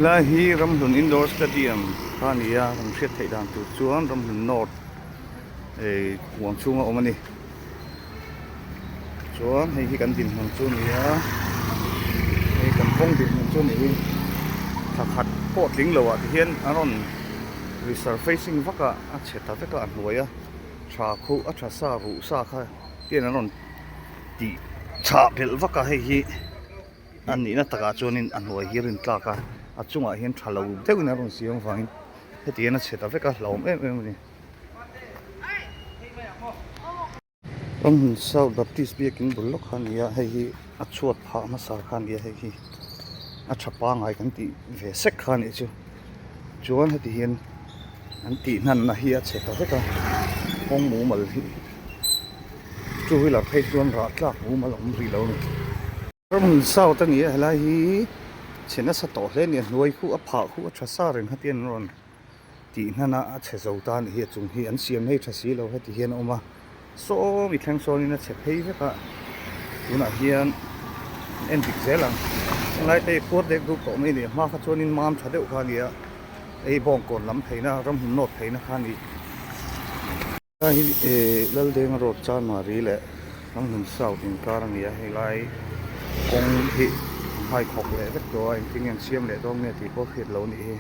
Helai hi Ramhlun Indoor Stadium kha a ni a, kan hriat theih dan tur chuan Ramhlun North ei huam chhunga awm a ni. Chuan hei hi kan dinhmun chu a ni a, hei kan kawng dinhmun chu a ni hi thla khat pawh tling lo ah ti hian a rawn resurfacing vak a, a chhe ta vek a a hnuai a tha khuh a tha sa ruh sa kha tian an rawn tih chhah belh vak a hei hi. A nihna takah chuanin a hnuai hi rin tlak a, a chungah hian tha lo deuhin a rawn siam avangin heti hian a chhe ta vek a, hlauhawm em em a ni. Ramhmun South Baptist biakin bul lawk kha a ni a, hei hi a chhuat phah hmasa kha a ni a, hei hi a tha pangai kan tih ve sek kha a nih chu. Chuan heti hian an tih hnanna hi a chhe ta vek a, kawng mumal hi two wheeler phei chuan rah tlak mumal a awm rih lo a ni. Ramhmun South a ni a, helai hi chhe nasa tawh hle a ni a, hnuai khu a phah khu a tha sa reng kha tian an rawn tih hnan a, a chhe zo ta a nih hi a chung hi an siam hei tha si lo heti hian a awm a, sawmi thleng sawnin a chhe phei vek a, tunah hian an en dik zel ang, helai te hi khuar dek duk tawh mai a ni a, hma kha chuanin mam tha deuh kha a ni a, hei bawngkawn lam pheina ramhmun nawt pheina kha a ni. Helai hi eh Laldenga road Chanmari leh Ramhlun South inkar a ni a, helai kawng hi an hai khawk leh vek tawh a, engtin nge an siam leh dawn nge tih pawh hriat loh a nih hi.